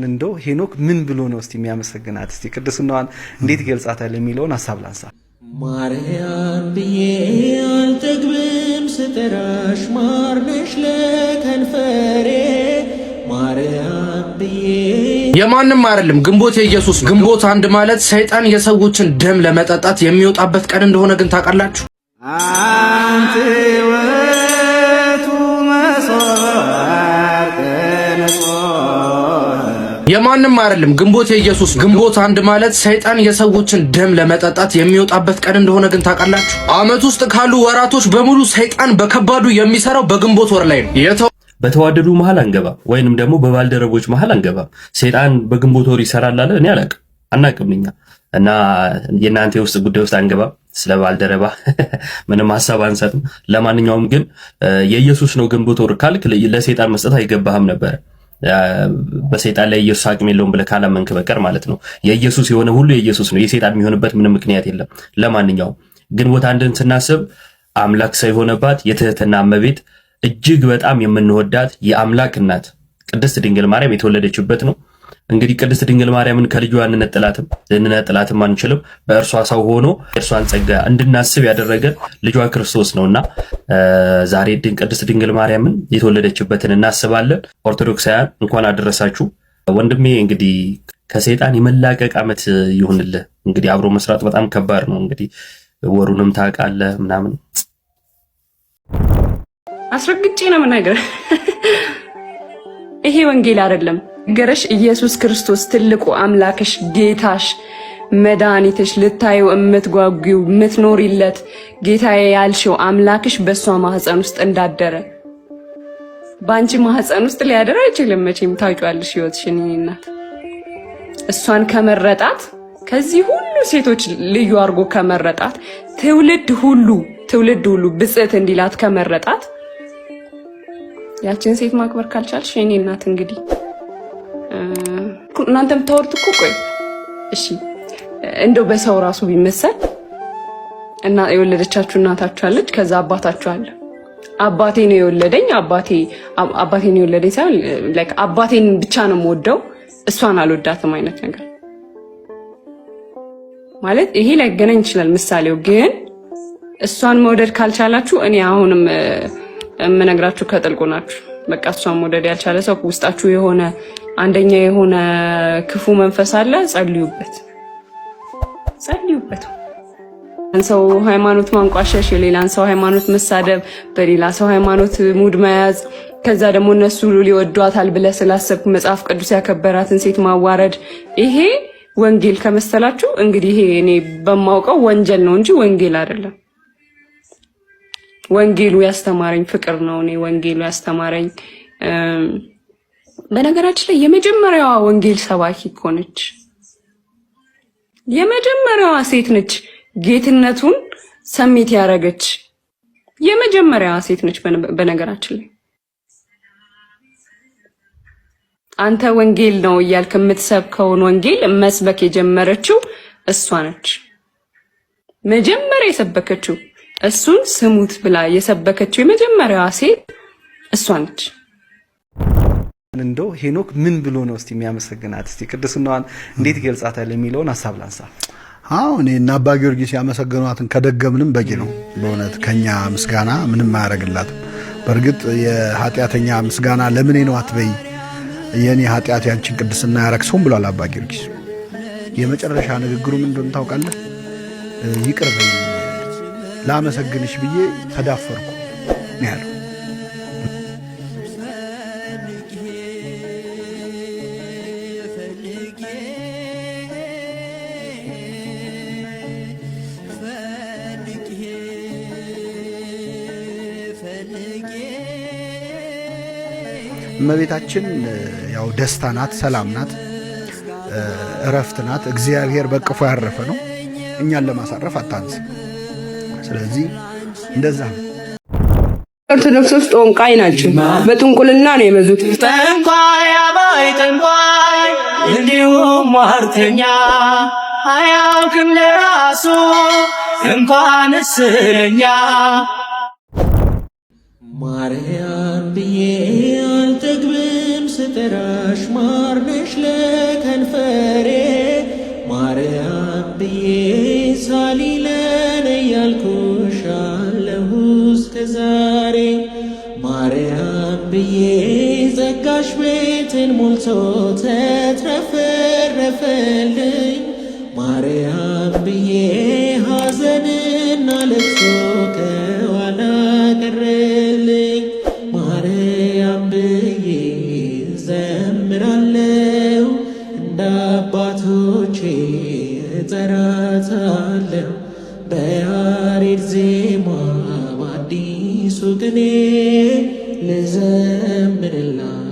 እንደው ሄኖክ ምን ብሎ ነው እስቲ የሚያመሰግናት? እስቲ ቅድስናዋን እንዴት ይገልጻታል የሚለውን ሀሳብ ላንሳ። ማርያም ብዬ አልጠግብም ስጠራሽ፣ ማርነሽ ለከንፈሬ ማርያም ብዬ። የማንም አይደለም። ግንቦት የኢየሱስ። ግንቦት 1 ማለት ሰይጣን የሰዎችን ደም ለመጠጣት የሚወጣበት ቀን እንደሆነ ግን ታውቃላችሁ? አንቲ ውእቱ መሶበ ወርቅ ንጹሕ። የማንም አይደለም። ግንቦት የኢየሱስ። ግንቦት 1 ማለት ሰይጣን የሰዎችን ደም ለመጠጣት የሚወጣበት ቀን እንደሆነ ግን ታውቃላችሁ? ዓመት ውስጥ ካሉ ወራቶች በሙሉ ሰይጣን በከባዱ የሚሰራው በግንቦት ወር ላይ ነው። በተዋደዱ መሃል አንገባም፣ ወይንም ደግሞ በባልደረቦች መሃል አንገባም። ሰይጣን በግንቦት ወር ይሰራል አለ፣ እኔ አላቅም፣ አናቅም እኛ እና የእናንተ የውስጥ ጉዳይ ውስጥ አንገባም። ስለ ባልደረባ ምንም ሀሳብ አንሰጥም። ለማንኛውም ግን የኢየሱስ ነው ግንቦት ወር ካልክ ለሰይጣን መስጠት አይገባህም ነበር። በሰይጣን ላይ ኢየሱስ አቅም የለውም ብለህ ካላመንክ በቀር ማለት ነው። የኢየሱስ የሆነ ሁሉ የኢየሱስ ነው። የሰይጣን የሚሆንበት ምንም ምክንያት የለም። ለማንኛውም ግንቦት 1ን ስናስብ አምላክ ሰው የሆነባት የትህትና እመቤት፣ እጅግ በጣም የምንወዳት የአምላክ እናት ቅድስት ድንግል ማርያም የተወለደችበት ነው። እንግዲህ ቅድስት ድንግል ማርያምን ከልጇ አንነጥላትም፣ ልንነጥላትም አንችልም። በእርሷ ሰው ሆኖ የእርሷን ጸጋ እንድናስብ ያደረገን ልጇ ክርስቶስ ነውና ዛሬ ቅድስት ድንግል ማርያምን የተወለደችበትን እናስባለን። ኦርቶዶክሳውያን እንኳን አደረሳችሁ። ወንድሜ፣ እንግዲህ ከሰይጣን የመላቀቅ ዓመት ይሁንልህ። እንግዲህ አብሮ መስራት በጣም ከባድ ነው። እንግዲህ ወሩንም ታውቃለህ ምናምን። አስረግጬ ነው የምነግርህ። ይሄ ወንጌል አይደለም። ገረሽ ኢየሱስ ክርስቶስ ትልቁ አምላክሽ፣ ጌታሽ፣ መድኃኒትሽ፣ ልታዩ የምትጓጉው የምትኖሪለት ጌታዬ ያልሽው አምላክሽ በእሷ ማህፀን ውስጥ እንዳደረ በአንቺ ማህፀን ውስጥ ሊያደር አይችልም። መቼም ታውቂዋለሽ ህይወትሽን። የእኔ እናት፣ እሷን ከመረጣት፣ ከዚህ ሁሉ ሴቶች ልዩ አድርጎ ከመረጣት፣ ትውልድ ሁሉ ብጽዕት እንዲላት ከመረጣት፣ ያችን ሴት ማክበር ካልቻልሽ የኔ እናት፣ እንግዲህ እናንተ የምታወሩት እኮ፣ ቆይ እሺ፣ እንደው በሰው ራሱ ቢመሰል እና የወለደቻችሁ እናታችሁ አለች፣ ከዛ አባታችሁ አለ። አባቴ ነው የወለደኝ፣ አባቴ ነው የወለደኝ ሳይሆን like አባቴን ብቻ ነው የምወደው፣ እሷን አልወዳትም አይነት ነገር ማለት ይሄ ላይገናኝ ይችላል። ምሳሌው ግን እሷን መውደድ ካልቻላችሁ እኔ አሁንም የምነግራችሁ ከጥልቁ ናችሁ። በቃ እሷን መውደድ ያልቻለ ሰው ውስጣችሁ የሆነ አንደኛ የሆነ ክፉ መንፈስ አለ። ጸልዩበት፣ ጸልዩበት። ሰው ሃይማኖት ማንቋሸሽ፣ የሌላን ሰው ሃይማኖት መሳደብ፣ በሌላ ሰው ሃይማኖት ሙድ መያዝ፣ ከዛ ደግሞ እነሱ ሊወዷታል ብለህ ስላሰብክ መጽሐፍ ቅዱስ ያከበራትን ሴት ማዋረድ፣ ይሄ ወንጌል ከመሰላችሁ እንግዲህ ይሄ እኔ በማውቀው ወንጀል ነው እንጂ ወንጌል አይደለም። ወንጌሉ ያስተማረኝ ፍቅር ነው። እኔ ወንጌሉ ያስተማረኝ፣ በነገራችን ላይ የመጀመሪያዋ ወንጌል ሰባኪ እኮ ነች። የመጀመሪያዋ ሴት ነች። ጌትነቱን submit ያደረገች የመጀመሪያዋ ሴት ነች። በነገራችን ላይ አንተ ወንጌል ነው እያልክ የምትሰብከውን ወንጌል መስበክ የጀመረችው እሷ ነች። መጀመሪያ የሰበከችው፣ እሱን ስሙት ብላ የሰበከችው የመጀመሪያዋ ሴት እሷ ነች። እንደው ሄኖክ ምን ብሎ ነው እስቲ የሚያመሰግናት? እስቲ ቅድስናዋን እንዴት ይገልጻታል የሚለውን ሀሳብ ላንሳ። አዎ፣ እኔ እና አባ ጊዮርጊስ ያመሰገኗትን ከደገምንም በቂ ነው። በእውነት ከኛ ምስጋና ምንም አያደርግላትም። በእርግጥ የኃጢአተኛ ምስጋና ለምኔ ነው አትበይ፣ የእኔ ኃጢአት ያንቺን ቅድስና ያረክሰውም ብሏል አባ ጊዮርጊስ። የመጨረሻ ንግግሩ ምን እንደሆነ ታውቃለህ? ይቅር በይ፣ ላመሰግንሽ ብዬ ተዳፈርኩ ነው ያለው። እመቤታችን ያው ደስታ ናት፣ ሰላም ናት፣ እረፍት ናት። እግዚአብሔር በቅፎ ያረፈ ነው። እኛን ለማሳረፍ አታንስ። ስለዚህ እንደዛ ነው። ኦርቶዶክሶች ጠንቋይ ናቸው። በጥንቁልና ነው የበዙት። ጠንቋይ አባይ ጠንቋይ እንዲሁም ሟርተኛ አያውቅም ለራሱ እንኳን ስለኛ። ማርያም ብዬ አልጠግብም ስጠራሽ፣ ማርነሽ። ብዬ ሳሊለን እያልኩሽ አለሁ እስከ ዛሬ። ማርያም ብዬ ጸጋሽ ቤትን ሞልቶ ተትረፈረፈልኝ። ማርያም ብዬ ሐዘንና ለቅሶ ከኋላ ቀረልኝ። ማርያም ብዬ ዘምራለው፣ እንደ አባቶቼ እጠራታለሁ። በያሬድ ዜማ በአዲሱ ቅኔ ልዘምርላት።